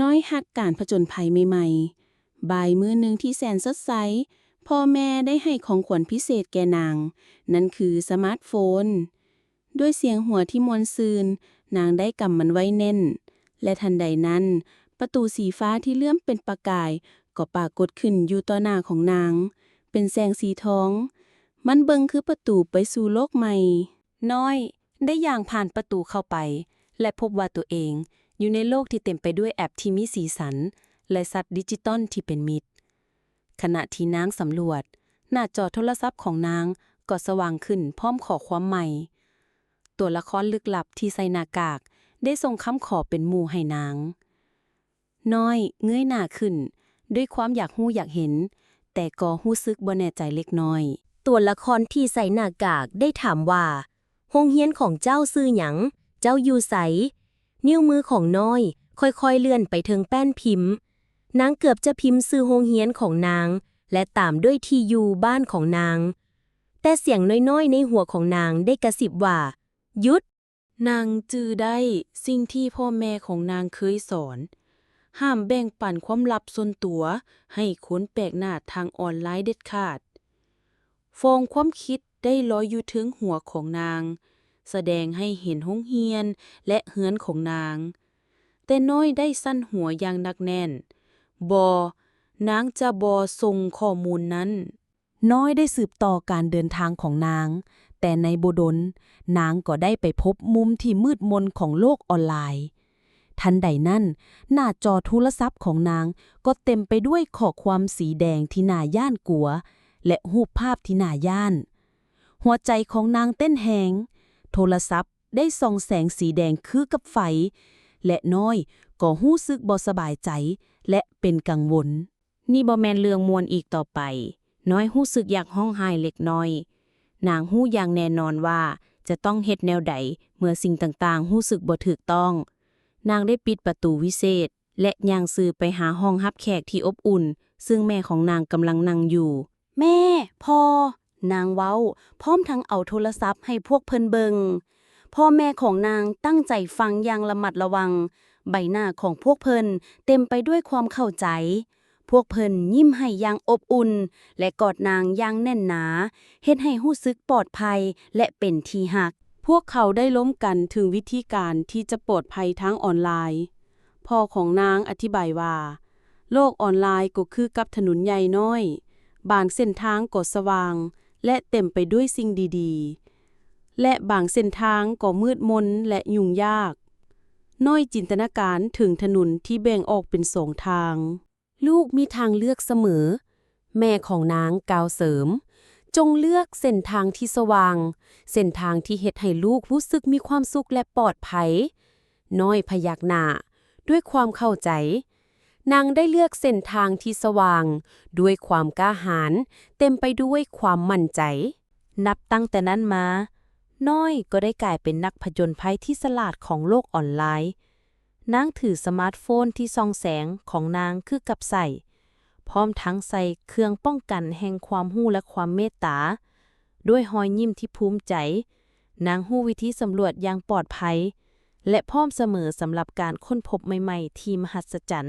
ນ້ອຍຮັກການຜະຈົນໄພໃໝ່ໆ. ບ່າຍມື້ໜຶ່ງທີ່ແສນສົດໃສ, ພໍ່ແມ່ໄດ້ໃຫ້ຂອງຂວັນພິເສດແກ່ນາງ, ນັ້ນຄືສະມາດໂຟນ. ດ້ວຍສຽງຫົວທີ່ມ່ວນຊື່ນ, ນາງໄດ້ກຳມັນໄວ້ແໜ້ນ, ແລະ ທັນໃດນັ້ນ, ປະຕູສີຟ້າທີ່ເຫຼື້ອມເປັນປະກາຍກໍປາກົດຂຶ້ນຢູ່ຕໍ່ໜ້າຂອງນາງ, ເປັນແສງສີທອງ. ມັນເບິ່ງຄືປະຕູໄປສູ່ໂລກໃໝ່. ນ້ອຍໄດ້ຍ່າງຜ່ານປະຕູເຂົ້າໄປ ແລະ ພົບວ່າຕົວເອງຢູ່ໃນໂລກທີ່ເຕັມໄປດ້ວຍແອັບທີ່ມີສີສັນ ແລະ ສັດດິຈິຕອນທີ່ເປັນມິດ. ຂະນະທີ່ນາງສຳຫຼວດ, ໜ້າຈໍໂທລະສັບຂອງນາງກໍສະຫວ່າງຂຶ້ນພ້ອມຂໍ້ຄວາມໃໝ່. ຕົວລະຄອນລຶກລັບທີ່ໃສ່ໜ້າກາກໄດ້ສົ່ງຄຳຂໍເປັນໝູ່ໃຫ້ນາງ. ນ້ອຍເງີຍໜ້າຂຶ້ນດ້ວຍຄວາມຢາກຮູ້ຢາກເຫັນ, ແຕ່ກໍຮູ້ສຶກບໍ່ແນ່ໃຈເລັກນ້ອຍ. ຕົວລະຄອນທີ່ໃສ່ໜ້າກາກໄດ້ຖາມວ່າ, ໂຮງຮຽນຂອງເຈົ້າຊື່ຫຍັງ? ເຈົ້າຢູ່ໃສ? ນິ້ວມືຂອງນ້ອຍຄ່ອຍໆເລື່ອນໄປເທິງແປ້ນພິມ. ນາງເກືອບຈະພິມຊື່ໂຮງຮຽນຂອງນາງ ແລະ ຕາມດ້ວຍທີ່ຢູ່ບ້ານຂອງນາງ. ແຕ່ສຽງນ້ອຍໆໃນຫົວຂອງນາງໄດ້ກະຊິບວ່າ, ຢຸດ! ນາງຈື່ໄດ້ສິ່ງທີ່ພໍ່ແມ່ຂອງນາງເຄີຍສອນ, ຫ້າມແບ່ງປັນຄວາມລັບສ່ວນຕົວໃຫ້ຄົນແປກໜ້າທາງອອນລາຍເດັດຂາດ. ຟອງຄວາມຄິດໄດ້ລອຍຢູ່ເທິງຫົວຂອງນາງ, ສະແດງໃຫ້ເຫັນໂຮງຮຽນ ແລະ ເຮືອນຂອງນາງ. ແຕ່ນ້ອຍໄດ້ສັ່ນຫົວຢ່າງໜັກແໜ້ນ. ບໍ່, ນາງຈະບໍ່ສົ່ງຂໍ້ມູນນັ້ນ. ນ້ອຍໄດ້ສືບຕໍ່ການເດີນທາງຂອງນາງ, ແຕ່ໃນບໍ່ດົນ, ນາງກໍໄດ້ໄປພົບມຸມທີ່ມືດມົນຂອງໂລກອອນລາຍ. ທັນໃດນັ້ນ, ໜ້າຈໍໂທລະສັບຂອງນາງກໍເຕັມໄປດ້ວຍຂໍ້ຄວາມສີແດງທີ່ໜ້າຢ້ານກົວ ແລະ ຮູບພາບທີ່ໜ້າຢ້ານ. ຫົວໃຈຂອງນາງເຕັ້ນແຮງ, ໂທລະສັບໄດ້ສ່ອງແສງສີແດງຄືກັບໄຟ, ແລະ ນ້ອຍກໍຮູ້ສຶກບໍ່ສະບາຍໃຈ ແລະ ເປັນກັງວົນ. ນີ້ບໍ່ແມ່ນເລື່ອງມ່ວນອີກຕໍ່ໄປ. ນ້ອຍຮູ້ສຶກຢາກຮ້ອງໄຫ້ເລັກນ້ອຍ. ນາງຮູ້ຢ່າງແນ່ນອນວ່າຈະຕ້ອງເຮັດແນວໃດເມື່ອສິ່ງຕ່າງໆຮູ້ສຶກບໍ່ຖືກຕ້ອງ. ນາງໄດ້ປິດປະຕູວິເສດ ແລະ ຍ່າງຊື່ໄປຫາຫ້ອງຮັບແຂກທີ່ອົບອຸ່ນ, ຊຶ່ງແມ່ຂອງນາງກຳລັງນັ່ງຢູ່. ແມ່, ພໍ່, ນາງເວົ້າ, ພ້ອມທັງເອົາໂທລະສັບໃຫ້ພວກເພິ່ນເບິ່ງ. ພໍ່ແມ່ຂອງນາງຕັ້ງໃຈຟັງຢ່າງລະມັດລະວັງ. ໃບໜ້າຂອງພວກເພິ່ນເຕັມໄປດ້ວຍຄວາມເຂົ້າໃຈ. ພວກເພິ່ນຍິ້ມໃຫ້ຢ່າງອົບອຸ່ນ ແລະ ກອດນາງຢ່າງແໜ້ນໜາ, ເຮັດໃຫ້ຮູ້ສຶກປອດໄພ ແລະ ເປັນທີ່ຮັກ. ພວກເຂົາໄດ້ລົມກັນເຖິງວິທີການທີ່ຈະປອດໄພທາງອອນລາຍ. ພໍ່ຂອງນາງອະທິບາຍວ່າ, ໂລກອອນລາຍກໍຄືກັບຖະໜົນໃຫຍ່ນ້ອຍ, ບາງເສັ້ນທາງກໍສະຫວ່າງ ແລະ ເຕັມໄປດ້ວຍສິ່ງດີໆ, ແລະ ບາງເສັ້ນທາງກໍມືດມົນ ແລະ ຫຍຸ້ງຍາກ. ນ້ອຍຈິນຕະນາການເຖິງຖະໜົນທີ່ແບ່ງອອກເປັນສອງທາງ. ລູກມີທາງເລືອກສະເໝີ, ແມ່ຂອງນາງກ່າວເສີມ. ຈົ່ງເລືອກເສັ້ນທາງທີ່ສະຫວ່າງ, ເສັ້ນທາງທີ່ເຮັດໃຫ້ລູກຮູ້ສຶກມີຄວາມສຸກ ແລະ ປອດໄພ. ນ້ອຍພະຍັກໜ້າດ້ວຍຄວາມເຂົ້າໃຈ. ນາງໄດ້ເລືອກເສັ້ນທາງທີ່ສະຫວ່າງດ້ວຍຄວາມກ້າຫານ, ເຕັມໄປດ້ວຍຄວາມໝັ້ນໃຈ. ນັບຕັ້ງແຕ່ນັ້ນມາ, ນ້ອຍກໍໄດ້ກາຍເປັນນັກຜະຈົນໄພທີ່ສະຫຼາດຂອງໂລກອອນລາຍ. ນາງຖືສະມາດໂຟນທີ່ສ່ອງແສງຂອງນາງຄືກັບໃສ່, ພ້ອມທັງໃສ່ເຄື່ອງປ້ອງກັນແຫ່ງຄວາມຮູ້ ແລະ ຄວາມເມດຕາ. ດ້ວຍຮອຍຍິ້ມທີ່ພູມໃຈ, ນາງຮູ້ວິທີສຳຫຼວດຢ່າງປອດໄພ ແລະ ພ້ອມສະເໝີສຳລັບການຄົ້ນພົບໃໝ່ໆທີ່ມະຫັດສະຈັນ.